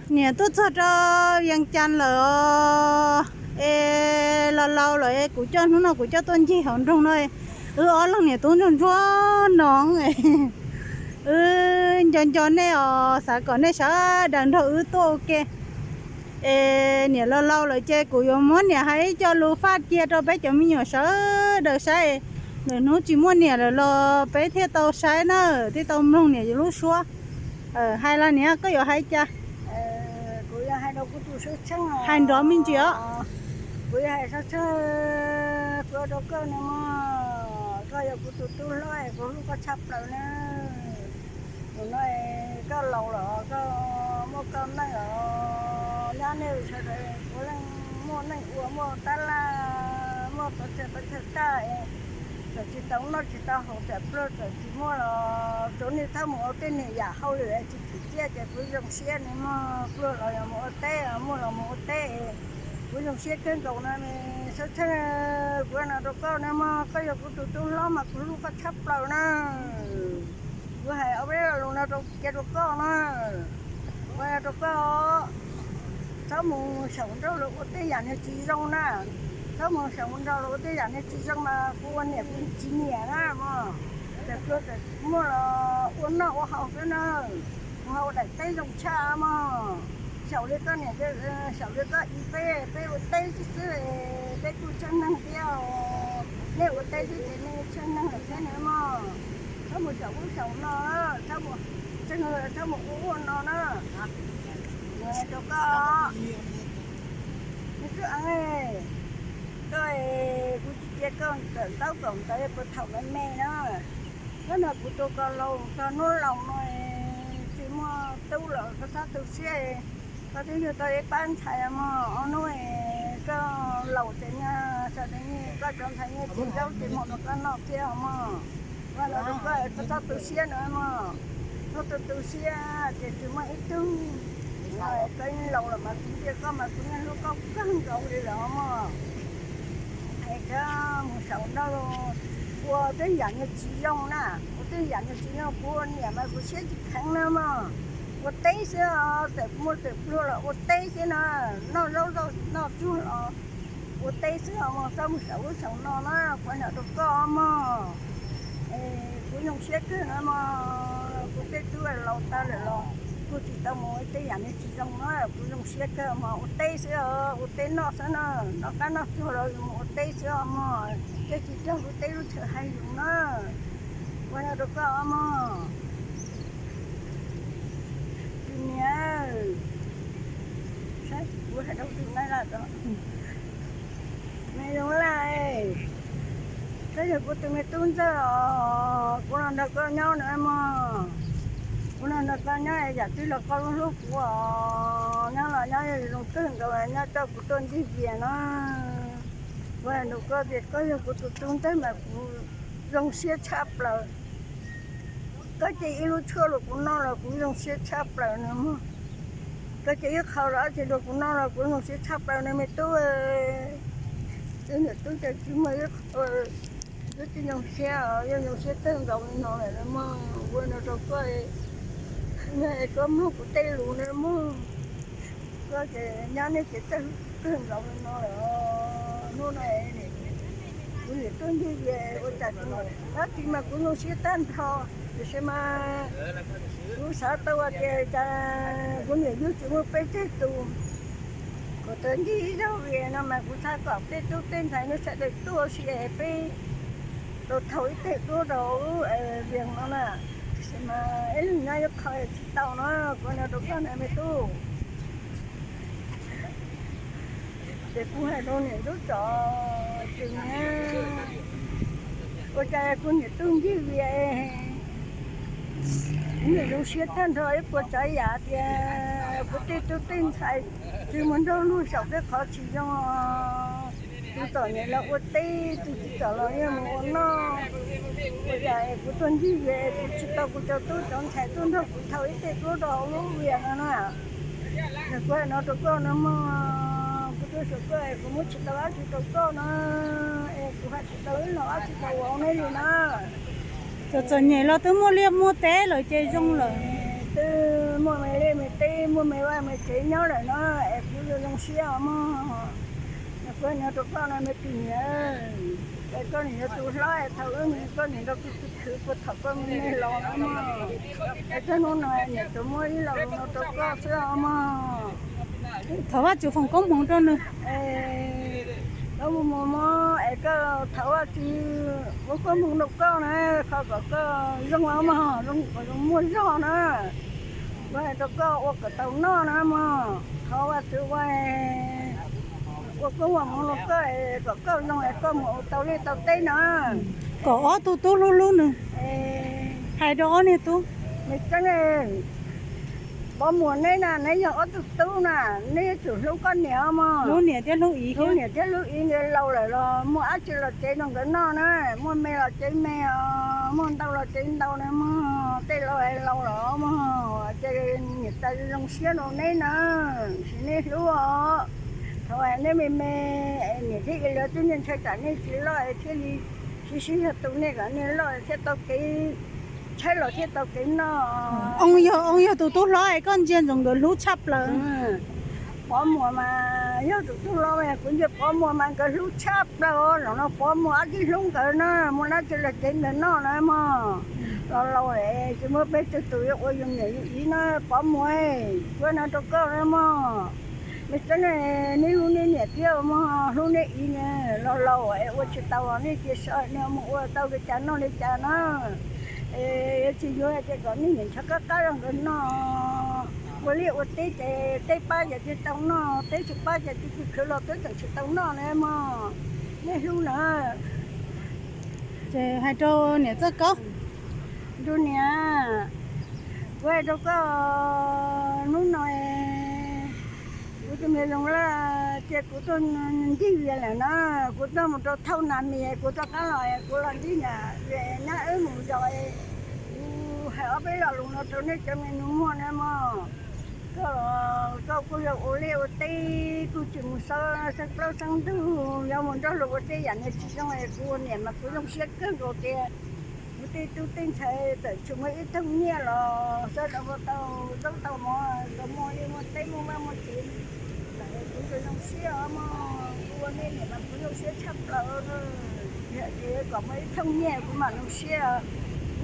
Niam tuaj txog rau Vias Cas lawm os. Es los laus lawm es kuv coj, hnub no kuv coj tuaj ncig hauv nroog no. Wb ob leeg niam tub ntsuag ntsuag no, wb nco nco nej os, xav kom nej sawv daws nrog wb tuaj ua ke. Es niam los laus lawm ces kuv yuav muab niam hais ib co lus faj cia rau peb cov me nyuam sawv daws saib. Lwm hnub tsis muaj niam lawm los peb thiaj tau saib na, thiaj tau mloog niam lub suab. Hais los niam, koj yuav hais cas? Kuv yuav hais rau kuv tus Sab Tsheej, hais nrov me ntsis os. Kuv yuav hais Sab Tsheej, kuv ua rau koj no mog, koj yog kuv tus tub hlob es kuv hlub koj tshaj plaws na. Tus no koj laus lawm, koj muaj koj neej os, nyob nej sawv daws puav leej muaj neej ua, muaj tab laj, muaj pov tseg pov tseg tag, txawm tsis tau noj tsis tau haus, txawm pluag txawm tsis muaj los tsuav nej txhob mus ua tej niag yam hauj lwm tsis tsim txiaj ces kuv zoo siab ne mog. Pluag los yog mus ua teb, muaj los mus ua teb, kuv zoo siab kawg nkaus no. Sab Tsheej, kuv no rau koj na mog, koj yog kuv tus tub hlob mas kuv hlub koj tshaj plaws na. Kuv hais ob peb lo lus no rau, cia rau koj na. Kuv hais rau koj, txhob mus xyaum nrauj los ua tej yam niag tsis zoo na. Txhob mus xyaum nrauj los ua tej yam niag tsis zoo mas kuv ua niam kuv tsis nyiam na mog. Txawm pluag txawm muaj los ua noj ua haus xwb na. Mus ua daim teb zoo tshaj mog. Xyaum li koj niam, xyaum li koj txiv peb, peb ua teb xwb xwb, peb kuj tsheej neeg thiab os. Nej ua teb xwb ces nej tsheej neeg lawm thiab na mog. Txhob mus xyaum ub xyaum no, txhob mus, txhob mus ua ub ua no na. Rau koj, me tub eev, koj, kuv tsis cia koj kawm ntaub kawm ntawv puag thaum me me na. Hnub no kuv tu koj laus, koj hnub laus no tsis muaj tub los koj txhob tu siab. Koj twb yug tau ib pab ntxhais mog, ob hnub koj laus ces nyias sawv daws nyias, koj cov ntxhais nyias tsis zaub tsis mov rau koj noj thiab mog. Ua los rau koj, koj txhob tu siab no mog. Koj tu tu siab ces tsis muaj ib tug. Koj laus lawm mas kuv ntsia koj mas kuv yeej hlub koj kawg nkaus li lawm mog. Es koj mus xyaum nrauj ua tej yam niag tsis zoo na, ua tej yam niag tsis zoo, kuv ua niam mas kuv siab tsis kheev na mog. Ua teb xwb os, txawm muaj txawm pluag los ua teb xwb na, noj zaub noj tsuag los ua teb xwb os mog. Txhob mus xyaum ub xyaum no na, kuv hais rau koj mog. Kuv zoo siab kawg no mog, kuv tej tub laus tas lawm los kuj tsis tau mus ua tej yam niag tsis zoo na, kuv zoo siab kawg mog. Ua teb xwb os, ua teb noj xwb na, noj qab noj tsuag los mus ua teb xwb os mog, thiaj tsis raug lub teb lub chaw hais yus na. Ua no rau koj mog. Tus niam, saib kuv hais rau tus nai laj os. Me Zoo Laj, koj yog kuv tus me tub ntxawg os, kuv los nrog koj nyob no mog. Kuv los nrog koj nyob yam twg los koj hlub kuv os, nyob los nyob zoo kawg nkaus, nyob coj kuv tuaj ncig Vias no. Kuv hais rau koj tias koj yog kuv tus tub ntxawg mas kuv zoo siab tshaj plaws. Koj cia ib lub tshuaj rau kuv noj los kuv zoo siab tshaj plaws no mog. Koj cia ib qho los dab tsi rau kuv noj los kuv zoo siab tshaj plaws no me tub. Tus niam tub ces tsis muaj ib qho twb tsis zoo siab, yeej zoo siab kawg nkaus li no lawm mog. Ua no rau koj, koj mloog kuv tej lus no mog. Koj ces nyob nej ces txawj kawg nkaus li no lawm. Hnub no kuv niam tuaj ncig Vias ua cas kuv niam dab tsi mas kuv zoo siab tag nrho. Tiam sis mas kuv xav tau hais tias cas kuv niam yug tsis muaj peb tseg tus. Kuv tuaj ncig ib zaug Vias no mas kuv xav kom tej tub tej ntxhais nej sawv daws tuaj ua si es peb tau thau ib teg duab rau lub Vias no na. Tiam sis mas ib leeg nyob ib qho tsis tau no, kuv no rau koj na me tub. Ces kuv hais rau niam tub tsom ces niam, ua cas kuv niam tuaj ncig Vias, kuv niam zoo siab tag nrho ib puas tsav yam tias kuv tej tub tej ntxhais tsis mus nrog luag xyaum tej qhov tsis zoo. Tus txom nyem los ua teb, tus tsis txom los yeej mus ua noj. Ua cas kuv tuaj ncig Vias kuv tsis tau kuv cov tub cov ntxhais tuaj nrog kuv thau ib teg duab rau hauv lub Vias no na. Kuv hais no rau koj no mog, kuv tuaj xyuas koj es kuv muab tsis tau dab tsi rau koj no, es kuv hais tsis tau ib los dab tsi rau vauv neb li na. Tus txom nyem los twb muaj liaj muaj teb lawm ces zoo lawm. Twb muaj me liaj me teb Muaj me vaj me tsev nyob lawm no es kuv zoo zoo siab os mog. Kuv hais no rau koj no me tus niam, es koj niam yog tus hlob es thaum ub koj niam nrog kuv khwv khwv puag thaum koj me me los no mog. Es txog hnub no niam tsuas muab ib lo lus no rau koj xwb os mog. Thov Vajtswv foom koob hmoov rau nws. Koj mus mus mog es koj thov Vajtswv ua koob hmoov rau koj na, qhov kom koj zoo os mog, zoo kom zoo muaj zog na. Kuv hais rau koj ua kom tau noj na mog, thov Vajtswv ua, ua koob ua hmoov rau koj kom koj zoo es koj mus ua tau liaj tau teb na. Kom ob tug tub hlub hlub nws. Hais rau ob niag tub. Nws tseeb, Pov Muas neb na, neb yog ob tug tub na, neb yuav tsum hlub koj niam mog. Hlub niam thiab hlub txiv, hlub niam thiab hlub txiv. Nkawd laus lawm los muaj dab tsi los cev rau nkawd noj na, muaj me los cev me os, muaj ntau los cev ntau na mog. Tej laus es laus lawm mog, ces niam tais zoo siab rau neb na, sis neb hlub os. Thaum neb me me, niam thiab txiv lawv twb ntshai tsam nej tsis loj es thiaj li sib sib zog tu nej kom nej loj thiaj tau kev tshaib los thiaj tau kev noj. Oo yog, oo yog tus tub hlob es koj ntsia ntsoov nkawd hlub tshaj plaws. Pov Muas mas yog tus tub hlob, kuv ntsia Pov Muas mas nkawd hlub tshaj plaws os. Zaum no Pov Muas ob tug hlub nkawd na, muaj dab tsi los cev nkawd noj na mog. Los laus es tsis muaj peb tug tus yuav ua yus niam yus txiv na Pov Muas. Kuv hais no rau koj na mog, me tseeb, neb hlub neb niam thiab mog, hlub neb txiv na. Los laus es ua tsis tau los nej cia sawv, nej mus ua tau li cas noj li cas na. Es yuav tsis yuav ces kom nej niam nrhiav qab qab rau nkawd noj. Ua liaj ua teb ces teb pab ces thiaj tau noj, teb tsis pab ces tus twg khwv los twb tseem tsis tau noj na mog. Nej hlub na. Ces hais rau niam Txawj Kaub. Ntuj niam, kuv hais rau koj, hnub no kuv tus me Zoo Laj cia kuv tuaj ntig vias lawm na, kuv tuaj mus rau thauj nas mis, kuv rov qab los kuv los ntig na, nyab wb mus zos, kuv hais ob peb lo lus no rau nej cov me nus muag na mog. Koj, koj kuj yog ua liaj ua teb kuj tsis mus xeeb plaub xeeb ntug, yog mus nrog luag ua tej yam niag tsis zoo es kuv ua niam mas kuv zoo siab kawg nkaus tias kuv tej tub tej ntxhais txawm tsis muaj ib thooj nyiaj los sawv daws ua tau zaub tau mov, tau muaj liaj muaj teb muaj vaj muaj tsev, kuv zoo siab os mog. Kuv ua nej niam mas kuv zoo siab tshaj plaws. Yog tias kom muaj ib thooj nyiaj kuv mam zoo siab,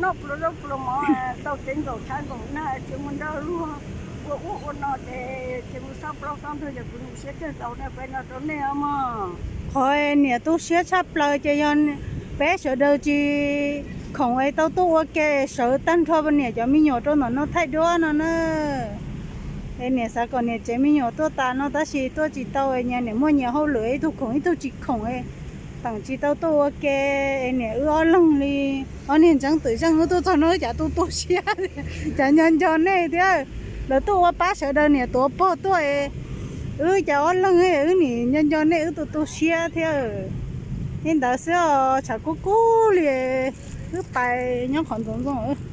noj pluas zaub pluas mov, tau kev nkaum tshav nkaum nag, tsis mus nrog luag ua ub ua no ces tsis mus xeeb plaub xeeb ntug ces kuv zoo siab kawg nkaus na, kuv hais no rau nej os mog. Qhov niam tu siab tshaj plaws ces yog peb sawv daws tsis khoom es tau tuaj ua ke sawv tag nrho niam cov me nyuam rau ntawm no thaij duab no na. Es niam xav kom niam tsev me nyuam tuaj tas no tab sis tuaj tsis tau, nyias niam muaj nyias hauj lwm, ib tug khoom ib tug tsis khoom, teem tsis tau tuaj ua ke. Es niam wb ob leeg li ob niag ntseev twm zeej wb tuaj txog no wb cas tu tu siab, cas nco nco nej thiab. Lawv tuaj ua pab sawv daws niam tuav pog tuaj, wb cas ob leeg wb nim nco nco nej wb tu tu siab thiab. Li ntawd xwb os, tshav kub kub li, wb pais nyob qhov ntxoov ntxoo.